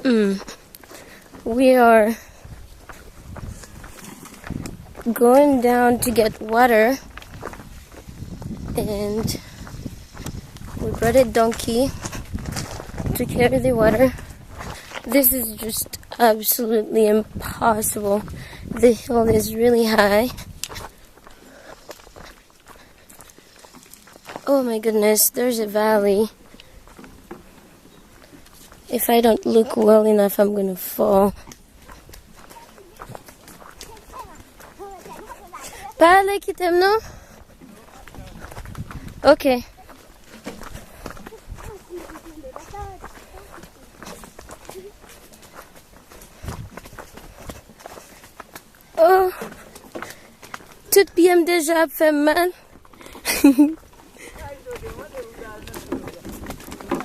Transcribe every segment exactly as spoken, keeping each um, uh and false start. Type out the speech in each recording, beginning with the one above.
Mm. We are going down to get water, and we brought a donkey to carry the water. This is just absolutely impossible. The hill is really high. Oh my goodness, there's a valley. If I don't look well enough, I'm gonna fall. Pa ale kite m non. Ok. Oh, tout pye m deja ap fè m mal.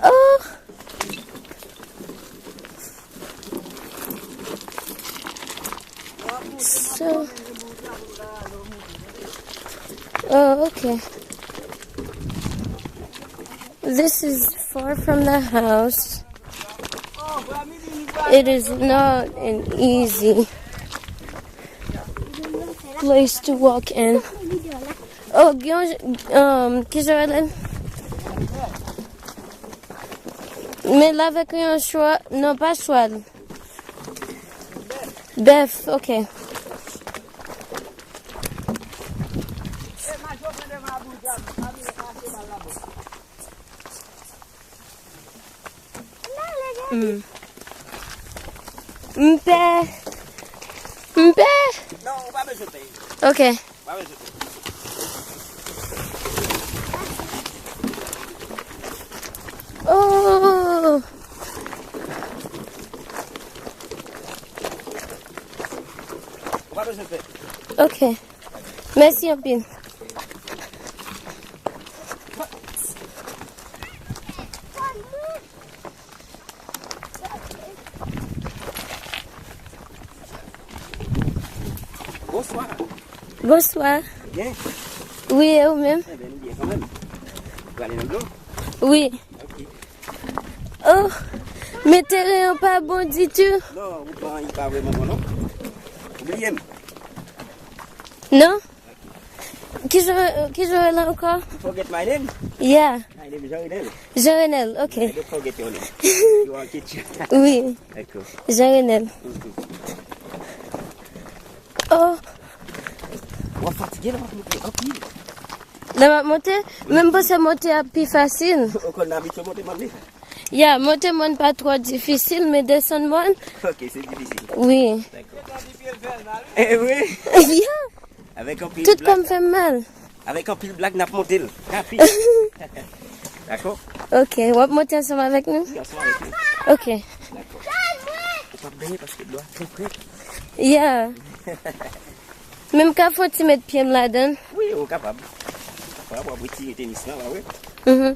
Oh. So, oh, okay. This is far from the house. It is not an easy place to walk in. Oh, gen yon, um, ki jan yo rele l? Men l avèk yon chwa, non, pa chwal. Bèf, ok. Mm. M pè. M pè. Non, ou pa bezwen pè. Ok. Ou pa bezwen pè. Oh. Ou pa bezwen pè. Ok. Mèsi anpil. Bonswa. Bonswa. Byen? Wi, e ou menm? Ebyen, nou byen kanmenm. Ou prale nan dlo? Wi. Ok. Oh, men teren an pa bon ditou. Non, wout lan, li pa vrèman bon, non. Ou bliye m? Non? Ki jan, ki jan w rele ankò? You forget my name? Yeah. My name is Jean Renel. Jean Renel, ok. I don't forget your name. You are a teacher. Wi. Dakò. Jean Renel. Mhm. Oh. W ap fatige lè w ap monte anpil. Lè m ap monte? Men m panse monte ap pi fasil. Ou konn abitye monte mòn li? Ya, monte mòn pa twò difisil, men desann mòn. Ok, se difisil. Wi. Dakò. Eh wi. Ya. Avèk anpil blag. Tout kò m fè m mal. Avèk anpil blag, n ap monte l. Rapid. Dakò? Ok, w ap monte ansanm avèk nou? Wi, ansanm avèk nou. Ok. Dakò. Ou p ap benyen paske dlo a trè frèt. Ya. Men m ka fè yon ti met pye m ladan l. Wi, ou kapab. Ou kapab, w ap retire tenis lan, w a wè. Mhm.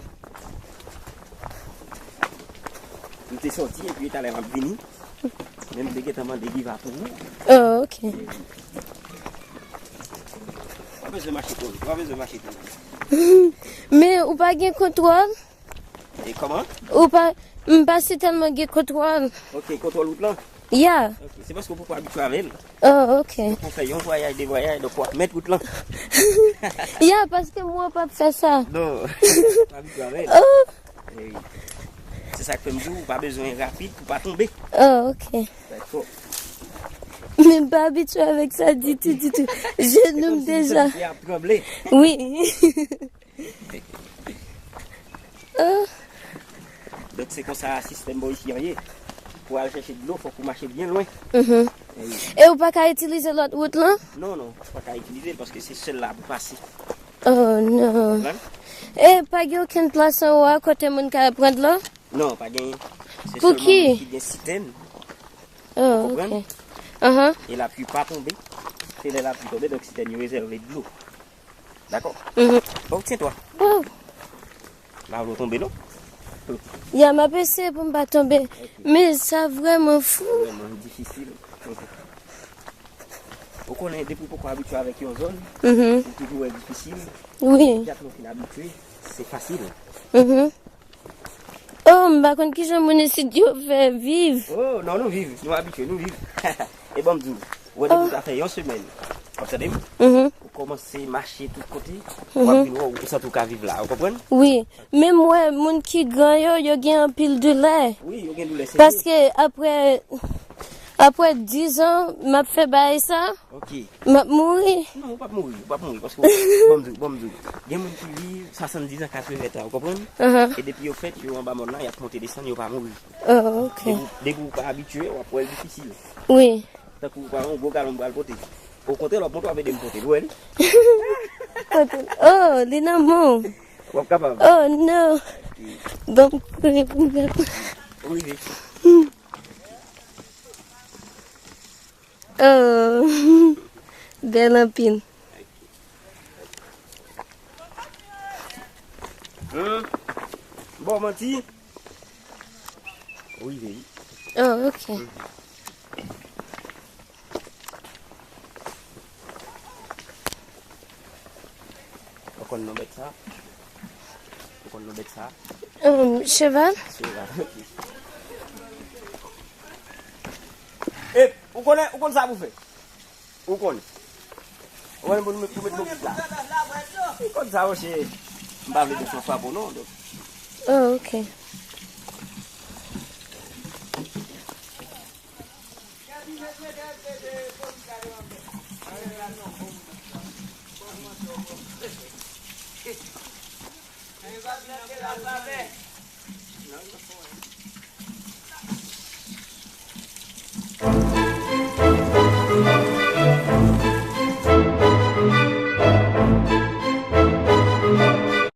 M te sòti epi talè m ap vini. Men m te gentan mande Giva pou ou. Oh, ok. W a bezwen mache tou, w a bezwen mache tou. Men ou pa gen kontwòl? E kòman? Ou pa, m pa si tèlman gen kontwòl. Ok, kontwòl wout lan? Ya. Ok, se paske w poko abitye avè l. Oh, ok. Fòk ou fè yon vwayaj, de vwayaj, donk w ap mèt wout lan. Ya, paske mwen p ap fè sa. Non, w pa abitye avè l. Oh. Wi. Se sa k fè m di w, ou pa bezwen rapid pou pa tonbe. Oh, ok. Dakò. Men m pa abitye avèk sa ditou, ditou. Jenou m deja. Se kòmsi w santi pye ap tranble. Wi. Oh. Donk, se konsa sistèm bò isi an ye. Pou al chèche dlo, fòk ou mache byen lwen. Mhm. Wi. E ou pa ka itilize lòt wout lan? Non, non, ou pa ka itilize l paske se sèl la pou pase. Oh, non. Konprann? E pa gen okenn plas anwo a kote moun ka pran dlo? Non, pa genyen. Se sèlman moun ki gen sitèn. Pou ki gen sitèn. Oh, ok. Ou konprann? Ahan. E lapli pa tonbe. Se lè lapli tonbe, donk sitèn yo rezève dlo. Dakò? Mhm. Bon, tiens-toi. Wow. Pa vle w tonbe, non? Ya, m ap eseye pou m pa tonbe. Ok. Men sa vrèman fou. Vrèman difisil. Ou konnen, depi w poko abitye avèk yon zòn, mhm, ou toujou wè difisil. Wi. Depi w fin abitye, se fasil. Mhm. Oh, m pa konn kijan moun isit yo fè viv. Oh, non, nou viv. Nou abitye, nou viv. E ban m di w, ou wè depi sa fè yon semèn. W ap tande m? Mhm. Ou kòmanse mache tout kote, w ap vin wè, ou santi w ka viv la. Ou konprann? Wi. Menm wè, moun ki gran yo, yo gen anpil doulè. Wi, yo gen doulè serye. Paske apre, apre diz an, m ap fè bagay sa, ok, m ap mouri. Non, ou p ap mouri, ou p ap mouri, paske w, ban m di w, ban m di w. Gen moun ki viv swasanndiz an, katreven tan, ou konprann? Ahan. E depi yo fèt, yo anba mòn nan, y ap monte desann, yo pa mouri. Oh, ok. Depi, depi w pa abitye, w ap wè l difisil. Wi. Tankou, pa egzanp, yon gwo galon m pral pote. Okontrè, lè w ap monte, w ap ede m pote l, ou wè li? Pote l. Oh, li nan men w. W ap kapab. Oh, non. Ban m kouri pou m ka pran. Ou rive. Oh, bèl anpil. Hmm? Bon, manti. Ou rive, wi. Oh, ok. Hmm. Ou konn non bèt sa? Ou konn non bèt sa? Um, cheval? Cheval, ok. E, ou konnen, ou konn sa pou fè? Ou konnen? Ou konnen pou nou met, pou met bokit la? Ou konn sa, monchè? M pa vle bèf lan frape w, non, donk. Oh, ok.